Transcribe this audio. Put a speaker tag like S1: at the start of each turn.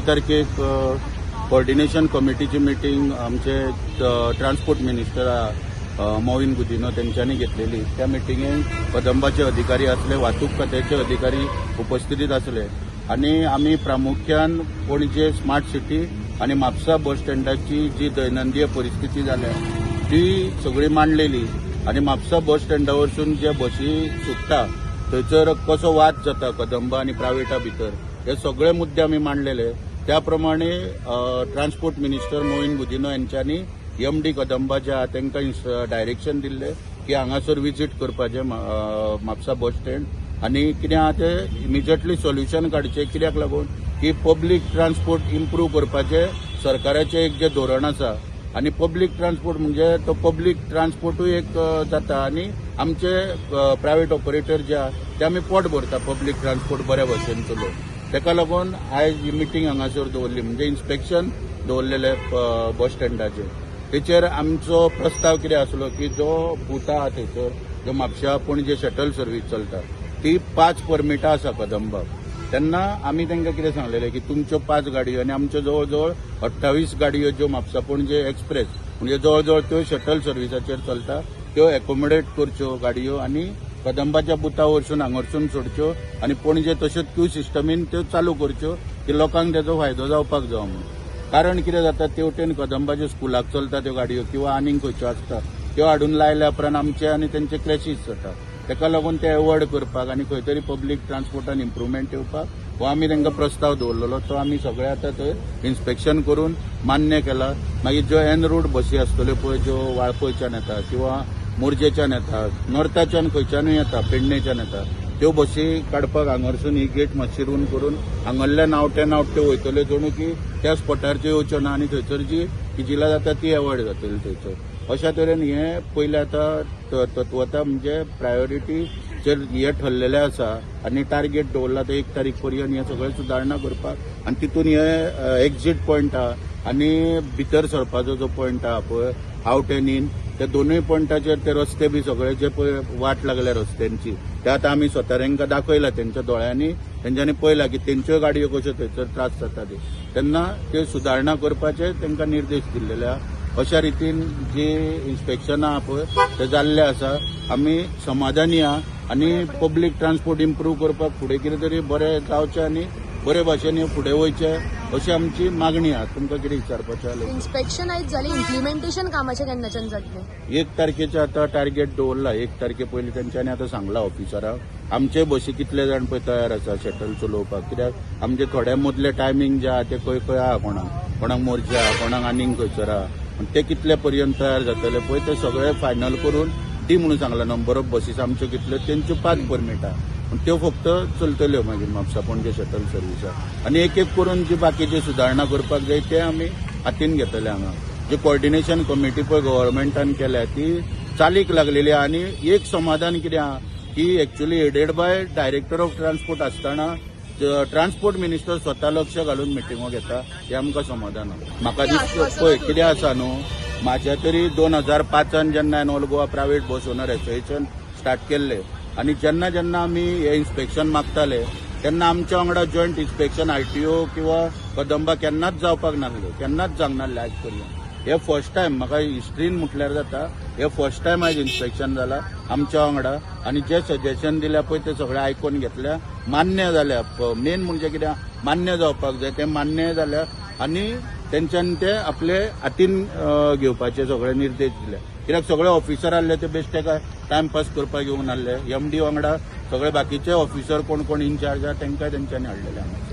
S1: तारखेक coordination कमिटीची meeting आमचे transport minister Mauvin Gudino तेंच्यांनी घेतलेली. त्या मिटिंगेक कदंबाचे अधिकारी आसले, वाहतूक खात्याचे अधिकारी उपस्थितीत आसले आनी आमी प्रामुख्यान पणजे स्मार्ट सिटी आनी म्हापसा बस स्टँडाची जी दैनंदीय परिस्थिती जाल्या ती सगळी मांडलेली आनी म्हापसा बस स्टँडा वरसून जे बशी सुट्टा थंयसर कसो वाद जाता कदंबा आनी प्रायवेटा भितर, हे सगळे मुद्दे आमी मांडलेले. त्या प्रमाणे ट्रान्सपोर्ट मिनिस्टर मोहीन गुदिनो यांच्यांनी एमडी कदंबा जे आहा तांकां डायरेक्शन दिल्लें की हांगासर विजीट करपाचें म्हापसा बस स्टँड आनी कितें आहा तें इमिजिएटली सोल्युशन काडचें, कित्याक लागून की पब्लीक ट्रान्सपोर्ट इम्प्रूव करपाचें सरकाराचें एक जें धोरण आसा आनी पब्लीक ट्रान्सपोर्ट म्हणजे तो पब्लीक ट्रान्सपोर्टूय एक जाता आनी आमचे प्रायवेट ऑपरेटर जे आहा ते आमी पोट भरता पब्लीक ट्रान्सपोर्ट बऱ्या भशेन चलोवन. ताका लागून आयज ही मिटींग हांगासर दवरली, म्हणजे इन्स्पेक्शन दवरलेलें बस स्टँडाचेर. तेचेर आमचो प्रस्ताव कितें आसलो की जो बूथ आहा थंयसर, जो म्हापशा पणजे शटल सर्वीस चलता, ती पांच परमिटां आसा कदंबाक. तेन्ना आमी तांकां कितें सांगलेलें की तुमच्यो पांच गाडयो आनी आमच्यो जवळ जवळ 28 गाडयो ज्यो म्हापसा पणजे एक्सप्रेस, म्हणजे जवळ जवळ त्यो शटल सर्विसाचेर चलता, त्यो एकोमोडेट करच्यो गाडयो आनी कदंबाच्या बुथा वरसून हांगरसून सोडच्यो आनी पणजे तश्योच क्यू सिस्टमीन त्यो चालू करच्यो की लोकांक तेजो फायदो जावपाक जाय म्हणून. कारण कितें जाता, तेवटेन कदंबाच्या स्कुलाक चलता त्यो गाडयो किंवा आनीक खंयच्यो आसता त्यो हाडून लायल्या उपरांत आमचे आनी तेंचे क्लॅशीस जाता. ताका लागून ते एवॉयड करपाक आनी खंय तरी पब्लीक ट्रान्सपोर्टान इम्प्रुवमेंट येवपाक हो आमी तांकां प्रस्ताव दवरलेलो. तो आमी सगळे आतां थंय इन्स्पेक्शन करून मान्य केला. मागीर ज्यो एन रूट बसी आसतल्यो पळय, ज्यो वाळपयच्यान येता किंवा मोरजेच्यान येता, नॉर्थाच्यान खंयच्यानूय येता, पेडणेच्यान येता, त्यो बसी काडपाक हांगारसून ही गेट मातशी रूंद करून हांगल्ल्यान आवटे आवटे वयतल्यो, जणू की त्या स्पॉटार त्यो येवच्यो ना आनी थंयसर जी किजिलां जाता ती एवॉयड जातली थंयसर. अशा तरेन हे पयलें आतां तत्वता म्हणजे प्रायोरिटीचेर हे ठरलेलें आसा आनी टार्गेट दवरला ते 1 तारीख पर्यंत हे सगळें सुदारणा करपाक. आनी तितून हे एक्झीट पॉयंट आहा आनी भितर सरपाचो जो पॉयंट आहा पळय, आवट एन इन, त्या दोनूय पॉयंटाचेर ते रस्ते बी सगळे जे पळय वाट लागल्या रस्त्यांची, ते आतां आमी स्वता तांकां दाखयला. तेंच्या दोळ्यांनी तेंच्यांनी पळयला की तेंच्यो गाडयो कश्यो थंयसर त्रास जाता ते. तेन्ना त्यो सुदारणा करपाचे तांकां निर्देश दिल्लेले आहा. अशा रितीन जी इन्स्पेक्शनां आहा पळय ते जाल्ले आसा. आमी समाधानी आहा आनी पब्लीक ट्रान्सपोर्ट इम्प्रूव करपाक फुडें कितें तरी बरें जावचें आनी बरे भाशेन हें फुडें वयचें अशी आमची मागणी आहा. तुमकां कितें विचारपाचें जाल्यार.
S2: इन्स्पेक्शन आयज जालें, इम्प्लिमेंटेशन कामाचें केन्नाच्यान जातलें?
S1: 1 तारखेचे आतां टार्गेट दवरला. 1 तारखे पयलीं तेंच्यांनी आतां सांगला ऑफिसराक, आमचे बशी कितले जाण पळय तयार आसा शटल चलोवपाक, कित्याक आमचे थोड्या मदले टायमींग जे आहा ते खंय खंय आहा, कोणाक कोणाक मोरजे आहा, कोणाक आनीक खंयसर आहा, पूण ते कितले पर्यंत तयार जातले पळय ते सगळे फायनल करून दी म्हणून सांगला. नंबर ऑफ बसीस आमच्यो कितल्यो, तेंच्यो पांच परमिट आहा, पूण त्यो फक्त चलतल्यो मागीर म्हापसा पणजे शटल सर्विसा. आनी एक एक करून जी बाकीची सुदारणा करपाक जाय ते आमी हातीन घेतले. हांगा जी कोऑर्डिनेशन कमिटी पळय गव्हर्मेंटान केल्या ती चालीक लागलेली आहा. आनी एक समाधान कितें आहा की actually headed by director of transport आसतना ट्रान्सपोर्ट मिनिस्टर स्वता लक्ष घालून मिटिंगो घेता, हें आमकां समाधान आहा. म्हाका दिसता पळय कितें आसा न्हू, म्हाज्या तरी 2005 जेन्ना हांवें All Goa Private Bus Owner Association start केल्लें आनी जेन्ना जेन्ना आमी हें इन्स्पेक्शन मागताले तेन्ना आमच्या वांगडा जॉयंट इन्स्पेक्शन आरटीओ किंवा कदंबा केन्नाच जावपाक नासलें, केन्नाच जावंक नासलें आयज पर्यंत. हे फर्स्ट टायम म्हाका हिस्ट्रीन म्हटल्यार जाता, हे फर्स्ट टायम आयज इन्स्पेक्शन जाला आमच्या वांगडा आनी जे सजेशन दिल्या पळय ते सगळे आयकून घेतल्या, मान्य जाल्या. मेन म्हणजे कितें, मान्य जावपाक जाय, ते मान्य जाल्या आनी तेंच्यानी ते आपले हातीन घेवपाचे सगळे निर्देश दिले. कित्याक सगळे ऑफिसर आहले ते बेश्टे काय टायमपास करपाक येवन आहले. एमडी वांगडा सगळे बाकीचे ऑफिसर कोण कोण इन्चार्ज आहा तेंकां तेंच्यांनी हाडलेले हांगा.